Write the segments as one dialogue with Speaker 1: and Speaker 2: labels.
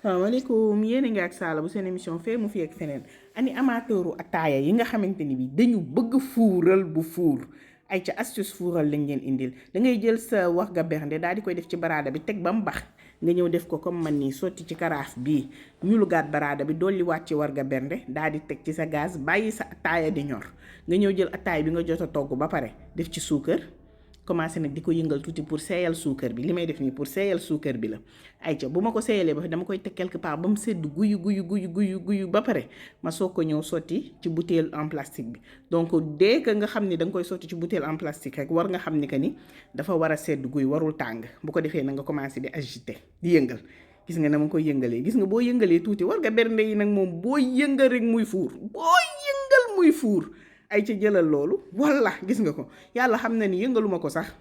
Speaker 1: salaamaaleykum yéen a ngi ak Sala bu seen émission fee mu fi ak feneen ani amateuru ataaya yi nga xamante ni bi dañu bëgg fuural bu fuur ay ca astuce fuural lañ leen indil da ngay jël sa wax ga bernde daal di koy def ci baraada bi teg ba mu bax nga ñëw def ko comme man nii sotti ci karaaf bii ñu lu gaat baraada bi dolli waat ci war ga bernde daal di teg ci sa gaz bàyyi sa ataaya di ñor nga ñëw jël ataaya bi nga jot a togg ba pare def ci suukar commencé nag di ko yëngal tuuti pour seeyal suukar bi li may def nii pour seeyal suukar bi la ayca bu ma ko seeyalee ba dama koy teg quelque part ba mu sedd guyu ba pare ma soog ko ñëw sotti ci bouteille en plastique bi donc dès que nga xam ni da nga koy sotti ci bouteille en plastique rek war nga xam ni que ni dafa war a sedd guy warul tàng bu ko defee na nga commencé di agiter di yëngal gis nga na ma koy yëngalee gis nga boo yëngalee tuuti war nga bernde yi nag moom boo yëngal rek muy fuur muy fuur ay ca jëlal loolu walla gis nga ko yàlla xam na ni yëngaluma ko sax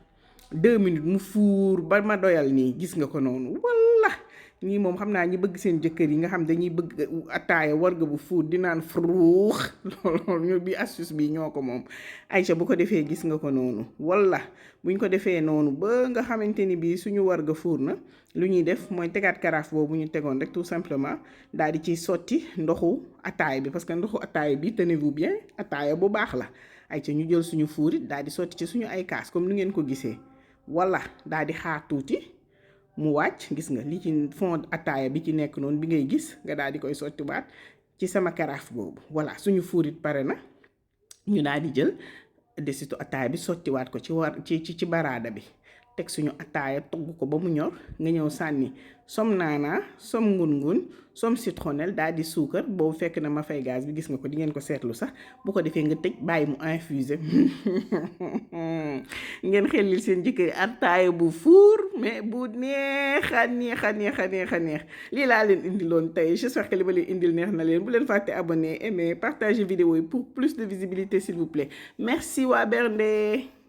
Speaker 1: 2 minutes mu fuur ba ma doyal nii gis nga ko noonu walla ñii moom xam naa ñi bëgg seen jëkkër yi nga xam dañuy bëgg ataaya warga bu fuur di naan fruux loolu ñu bi astuce bi ñoo ko moom ayca bu ko defee gis nga ko noonu walla buñ ko defee noonu ba nga xamante ni bii suñu warga fuur na lu ñuy def mooy tegaat karaaf boobu ñu tegoon rek tout simplement daal di ci sotti ndoxu ataaya bi parce que ndoxu ataaya bi tenez-vous bien ataaya bu baax la ayca ñu jël suñu fuur it daal di sotti ci suñu ay kaas comme ni ngeen ko gisee walla daal di xaar tuuti mu wàcc gis nga li ci fond ataaya bi ci nekk noonu bi ngay gis nga daal di koy sottiwaat ci sama karaaf boobu voilà suñu fuurit pare na ñu daal di jël desitu ataaya bi sottiwaat ko ci baraada bi teg suñu ataaya togg ko ba mu ñor nga ñëw sànni som naanaa som ngun-ngun som citronnelle daal di suukar boobu fekk na ma fay gaz bi gis nga ko di ngeen ko seetlu sax bu ko defee nga tëj bàyyi mu infuser ngeen xellil seen jëkkër ataaya bu fuur mais bu neex lii laa leen indiloon tey j'espère que li ma leen indil neex na leen bu leen fàtte abonner aimer partager vidéo yi pour plus de visibilité s'il vous plaît merci waa Bernde